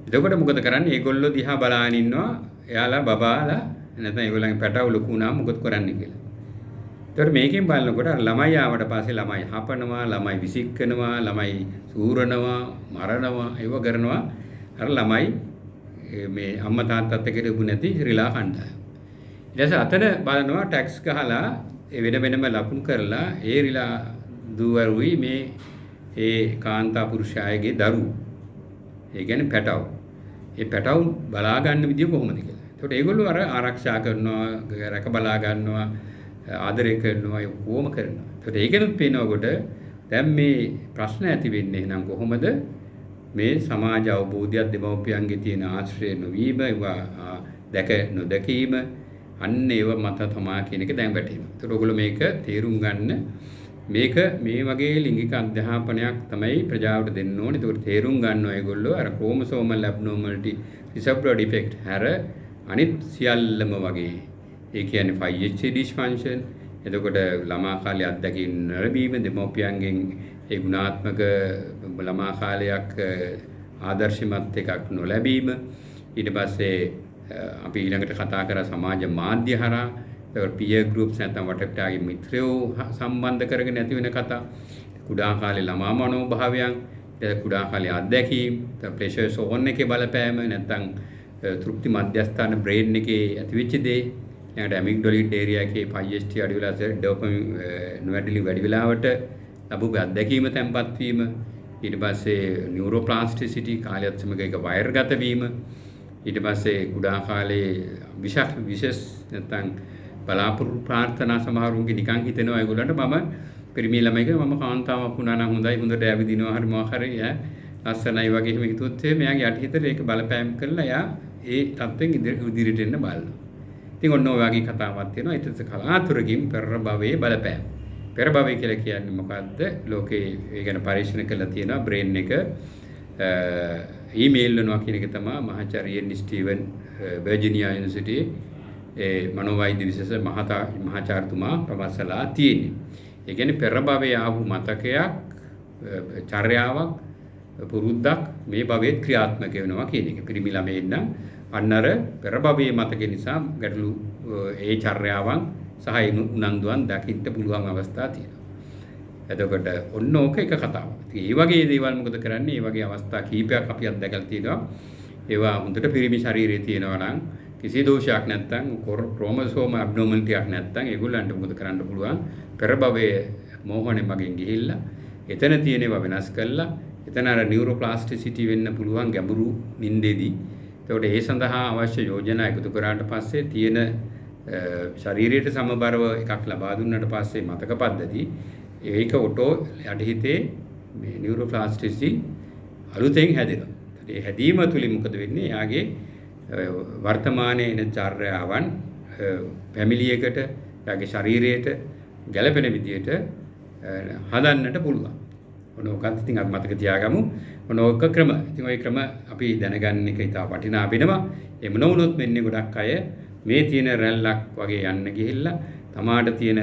Speaker 1: එතකොට මොකද කරන්නේ? ඒගොල්ලෝ දිහා බලාගෙන ඉන්නවා. එයාලා බබාලා නැත්නම් ඒගොල්ලන්ගේ පැටවු ලොකු වුණාම මොකද කරන්නේ කියලා. එතකොට මේකෙන් බලනකොට අර ළමයි ආවට පස්සේ ළමයි හපනවා, ළමයි විසික්කනවා, ළමයි සූරනවා, මරනවා, ඒව කරනවා. අර ළමයි මේ අම්මා තාත්තත් එක්ක ඉඳපු නැති රිලා කණ්ඩායම. ඊට පස්සේ අතන බලනවා ටැක්ස් ගහලා ඒ වෙන වෙනම ලකුණු කරලා ඒ රිලා දූවරුයි මේ ඒ කාන්තා පුරුෂයාගේ දරුවෝ. ඒ කියන්නේ පැටවු. ඒ පැටවු බලා ගන්න විදිය කොහොමද කියලා. එතකොට ඒගොල්ලෝ අර ආරක්ෂා කරනවා, රැක බලා ගන්නවා, ආදරය කරනවා, ඒ ඔක්කොම කරනවා. එතකොට ඒකෙනුත් පේනකොට දැන් මේ ප්‍රශ්න ඇති වෙන්නේ එහෙනම් කොහොමද? මේ සමාජ අවබෝධයක් දෙමව්පියන්ගේ තියෙන ආශ්‍රය නොවීම, ඒවා දැක නොදැකීම, අන්න ඒව මත තමා කියන එක දැන් වැටහෙනවා. ඒතකොට ඔයගොල්ලෝ මේක තේරුම් ගන්න, මේක මේ වගේ ලිංගික අධ්‍යාපනයක් තමයි ප්‍රජාවට දෙන්න ඕනේ. ඒතකොට තේරුම් ගන්න ඔයගොල්ලෝ අර ක්‍රෝමසෝමල් ඇබ්නෝමැලිටි රිසෙප්ටර් ඩිෆෙක්ට් හැර අනිත් සියල්ලම වගේ, ඒ කියන්නේ 5HT dysfunction, එතකොට ළමා කාලේ අත්දැකීම් නොලැබීම, දෙමව්පියන්ගෙන් ඒ ගුණාත්මක ළමා කාලයක් ආදර්ශමත් එකක් නොලැබීම, ඊට පස්සේ අපි ඊළඟට කතා කරා සමාජ මාධ්‍ය හරහා, එතකොට පියර් ගෲප්ස් නැත්නම් වටපිටාවේ මිත්‍රයෝ සම්බන්ධ කරගෙන ඇති වෙන කතා, කුඩා කාලේ ළමා මනෝභාවයන්, කුඩා කාලේ අත්දැකීම්, ප්ලෙෂර් සෝන් එකේ බලපෑම, නැත්නම් තෘප්ති මධ්‍යස්ථාන බ්‍රේන් එකේ ඇතිවෙච්ච දේ, ඊළඟට ඇමිග්ඩොලිඩ් ඒරියා එකේ 5HT අඩු වෙලා ඩොපමින් නොවැඩිලි වැඩි වෙලාවට ලැබපු අත්දැකීම තැම්පත් වීම, ඊට පස්සේ නියුරෝප්ලාස්ටිසිටි කාලයත් සමග ඒක වයර්ගත වීම, ඊට පස්සේ කුඩා කාලේ විශේෂ නැත්නම් බලාපොරොත්තු ප්‍රාර්ථනා සමහරුන්ගේ නිකන් හිතෙනවා ඒගොල්ලන්ට මම පිරිමි ළමයික මම කාන්තාවක් වුණා නම් හොඳයි, හොඳට ඇවිදිනවා හරි මොකක් හරි ඈ ලස්සනයි වගේ එහෙම හිතුවොත් එහෙම එයාගේ යටිහිතට ඒක බලපෑම් කරලා එයා ඒ තත්ත්වෙන් ඉදිරියට එන්න බලනවා. ඉතින් ඔන්න ඔය වගේ කතාවක් තියෙනවා. ඊට පස්සේ කලාතුරකින් පෙර භවයේ බලපෑම්. පෙර භවය කියලා කියන්නේ මොකද්ද? ලෝකේ ඒ ගැන පරීක්ෂණ කරලා තියෙනවා. බ්‍රේන් එක ඊමේල් වෙනවා කියන එක තමයි මහාචාර්ය එන් ස්ටීවන් වර්ජිනියා යුනිවර්සිටි ඒ මනෝවෛද්‍ය විශේෂ මහාචාර්යතුමා පවසලා තියෙන්නේ. ඒ කියන්නේ පෙර භවයේ ආපු මතකයක්, චර්යාවක්, පුරුද්දක් මේ භවයේත් ක්‍රියාත්මක වෙනවා කියන එක. පිරිමි ළමයින් නම් අන්න අර පෙර භවයේ මතක නිසා ගැටලු ඒ චර්යාවන් සහ ඒ උනන්දුවන් දකින්න පුළුවන් අවස්ථා තියෙනවා. එතකොට ඔන්න ඕක එක කතාවක්. ඉතින් ඒ වගේ දේවල් මොකද කරන්නේ? ඒ වගේ අවස්ථා කීපයක් අපි අත්දැකලා තියෙනවා. ඒවා හොඳට පිරිමි ශරීරයේ තියෙනවා නම් කිසි දෝෂයක් නැත්නම් ක්‍රෝමසෝම ඇබ්නෝමැලිටියක් නැත්නම් ඒගොල්ලන්ට මොකද කරන්න පුළුවන්? පෙර භවයේ මෝහණය මගෙන් ගිහිල්ලා එතන තියෙන ඒවා වෙනස් කරලා එතන අර නියුරෝප්ලාස්ටිසිටි වෙන්න පුළුවන් ගැඹුරු නින්දෙදී. එතකොට ඒ සඳහා අවශ්‍ය යෝජනා එකතු කරාට පස්සේ තියෙන ශරීරයට සමබරව එකක් ලබා දුන්නාට පස්සේ මතක පද්ධති ඒක ඔටෝ යටිහිතේ මේ නියුරෝප්ලාස්ටිසිටි අලුතෙන් හැදෙනවා. ඒ හැදීම තුලින් මොකද වෙන්නේ? එයාගේ වර්තමානයේ එන චර්යාවන් ෆැමිලි එකට, එයාගේ ශරීරයට ගැළපෙන විදියට හදන්නට පුළුවන්. ඔන්න ඔකත් ඉතින් අපි මතක තියාගමු. ඔන්න ඔක ක්‍රම. ඉතින් ඔය ක්‍රම අපි දැනගන්න එක ඉතා වටිනා වෙනවා. එහෙම නොවුනොත් මෙන්නේ ගොඩක් අය මේ තියෙන රැල්ලක් වගේ යන්න ගිහිල්ලා තමාට තියෙන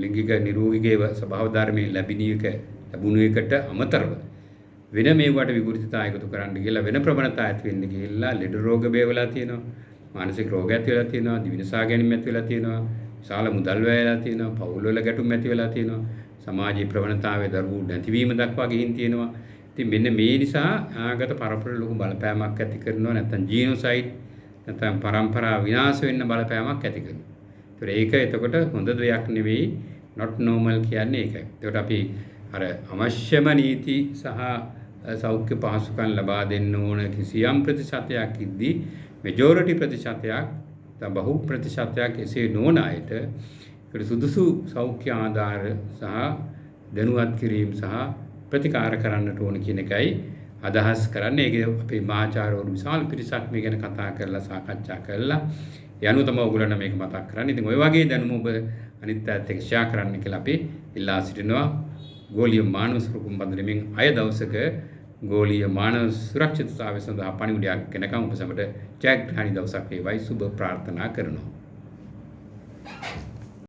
Speaker 1: ලිංගික නිරෝගී ස්වභාව ධර්මයෙන් ලැබුණු එකට අමතරව වෙන මේවට විකෘතිතා එකතු කරන්න ගිහිල්ලා වෙන ප්‍රවණතා ඇති වෙන්න ගිහිල්ලා ලෙඩ රෝග බේවලා තියෙනවා, මානසික රෝග ඇති වෙලා තියෙනවා, දිවිනසා ගැනීම ඇති වෙලා තියෙනවා, විශාල මුදල් වැය වෙලා තියෙනවා, පවුල් වල ගැටුම් ඇති වෙලා තියෙනවා, සමාජීය ප්‍රවණතාවයේ දරුවෝ නැතිවීම දක්වා ගිහින් තියෙනවා. ඉතින් මෙන්න මේ නිසා ආගත පරපුර ලොකු බලපෑමක් ඇති කරනවා, නැත්නම් ජීනොසයිඩ් නැත්නම් පරම්පරා විනාශ වෙන්න බලපෑමක් ඇති කරනවා. ඒතර ඒක එතකොට හොඳ දෙයක් නෙවෙයි, not normal කියන්නේ ඒකයි. ඒකට අපි අර අවශ්‍යම නීති සහ සෞඛ්‍ය පහසුකම් ලබා දෙන්න ඕන කිසියම් ප්‍රතිශතයක් ඉද්දී මෙජොරිටි ප්‍රතිශතයක් බහු ප්‍රතිශතයක් එසේ නොවන අයට ඒකට සුදුසු සෞඛ්‍ය ආධාර සහ දැනුවත් කිරීම සහ ප්‍රතිකාර කරන්නට ඕන කියන එකයි අදහස් කරන්නේ. ඒක අපේ මහාචාර්යවරු විශාල පිරිසක් මේ ගැන කතා කරලා සාකච්ඡා කරලා යනු තමයි ඔයගොල්ලන්ට මේක මතක් කරන්නේ. ඉතින් ඔය වගේ දැනුම ඔබ අනිත් අයත් එක්ක ෂෙයා කරන්න කියලා අපි ඉල්ලා සිටිනවා. ගෝලීය මානව සුරකුම් බඳිනමින් අය දවසක ගෝලීය මානව සුරක්ෂිතතාවය සඳහා පණිවිඩයක් ගෙනකම් ඔබ සැමට ජයග්‍රහණී දවසක් වේවායි සුබ ප්‍රාර්ථනා කරනවා.